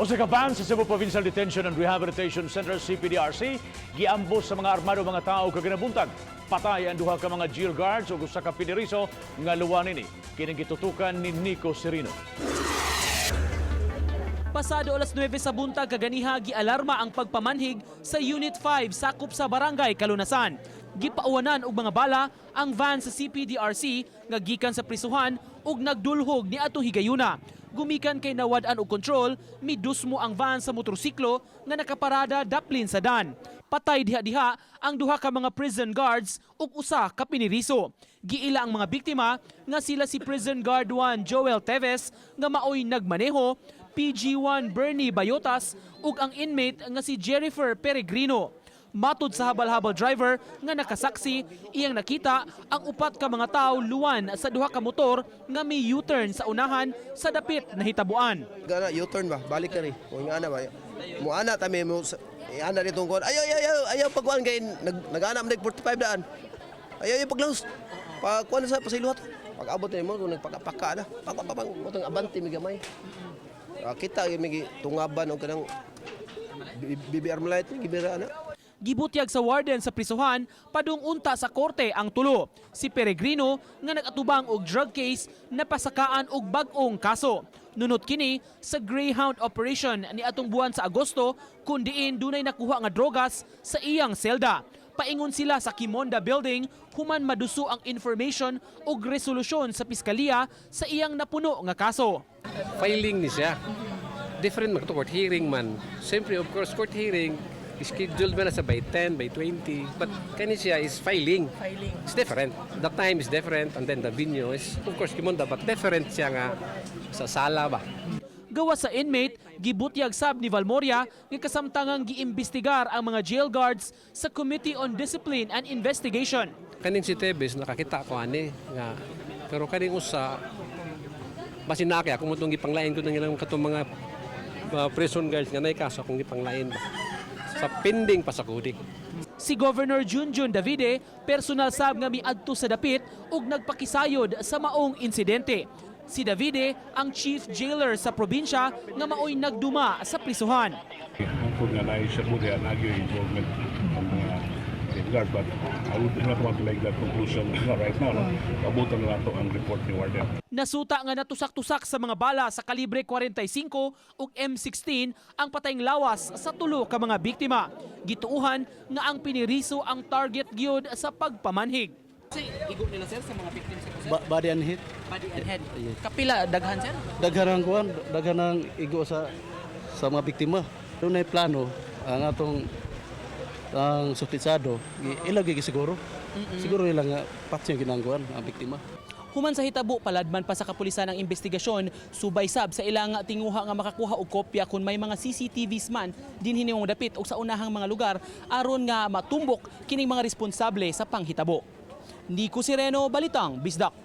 Usa ka van sa Cebu Provincial Detention and Rehabilitation Center, CPDRC, giambos sa mga armado mga tao kaginabuntag. Patay ang duha ka mga jail guards ug usa ka piniriso nga luwan nini. Kining gitutukan ni Nico Serino. Pasado alas 9 sa buntag kaganiha, gialarma ang pagpamanhig sa Unit 5 sakop sa Barangay Kalunasan. Gipauwanan og mga bala ang van sa CPDRC nga gikan sa prisuhan ug nagdulhog ni atong higayuna. Gumikan kay nawad-an og kontrol, midusmo ang van sa motorsiklo nga nakaparada daplin sa dan. Patay diha-diha ang duha ka mga prison guards ug usa ka piniriso. Giila ang mga biktima nga sila si Prison Guard 1 Joel Teves nga maoy nagmaneho, PG1 Bernie Bayotas ug ang inmate nga si Jennifer Peregrino. Matod sa habal-habal driver nga nakasaksi, iyang nakita ang upat ka mga tao luwan sa duha ka motor nga may U-turn sa unahan sa dapit na hitabuan. Gana U-turn ba? Balik na rin. Kung nga na ba? Mo ana ta mo ana dito kon. Ayaw, ayaw, ayaw, ayaw pagkuan kay nag nagana man 45 daan. Ayaw, ayaw paglaos. Pagkuan sa pasiluhat. Pag abot ni mo kung nagpakapaka na. Pag mo tong abante mi gamay. Ah, kita gyud mi tungaban og kanang BBR light ni gibira na. Gibutyag sa warden sa prisuhan, padung unta sa korte ang tulo. Si Peregrino nga nag-atubang og drug case, napasakaan og bag-ong kaso. Nunot kini sa Greyhound operation ni atong buwan sa Agosto kun diin dunay nakuha nga drogas sa iyang selda. Paingon sila sa Kimonda Building human maduso ang information ug resolusyon sa piskalya sa iyang napuno nga kaso. Filing ni siya. Different man to court hearing man. Siyempre, of course, court hearing scheduled man na sa by 10, by 20. But kani siya is filing. Filing. It's different. The time is different and then the venue is, of course, Kimonda, but different siya nga sa sala ba. Gawas sa inmate, gibutyag sab ni Valmoria nga kasamtangang giimbestigar ang mga jail guards sa Committee on Discipline and Investigation. Kaning si Tevez nakakita ko ani nga, pero kaning usa, basin na kaya kung itong gipanglain ko ng ilang katong mga prison guards nga nay kaso akong gipanglain ba sa pending pa sa kudi. Si Governor Junjun Davide, personal sab nga miadto sa dapit ug nagpakisayod sa maong insidente. Si Davide ang chief jailer sa probinsya nga maoy nagduma sa prisuhan. Hangtod nga naay siya po diya, naa gyud involvement ang mga safeguard. But I would not want to make that conclusion right now. No? Abutan na nato ang report ni Warden. Nasuta nga natusak-tusak sa mga bala sa kalibre 45 ug M16 ang patayng lawas sa tulo ka mga biktima. Gituuhan nga ang piniriso ang target gyud sa pagpamanhig. Igo nila, sir, sa mga victims, sir? Body and head. Body and head. Kapila daghan, sir? Daghan ang kuan, daghan ang igo sa mga biktima. Dunay plano ang atong ang suspitsado, ilag gyud siguro. Siguro ilang nga patyon ginangkuan ang biktima. Human sa hitabo, paladman pa sa kapulisan ang investigasyon, subay sab sa ilang tinguha nga makakuha og kopya kung may mga CCTVs man dinhi nimong dapit o sa unahang mga lugar aron nga matumbok kining mga responsable sa panghitabo. Nico Sireno, Balitang Bisdak.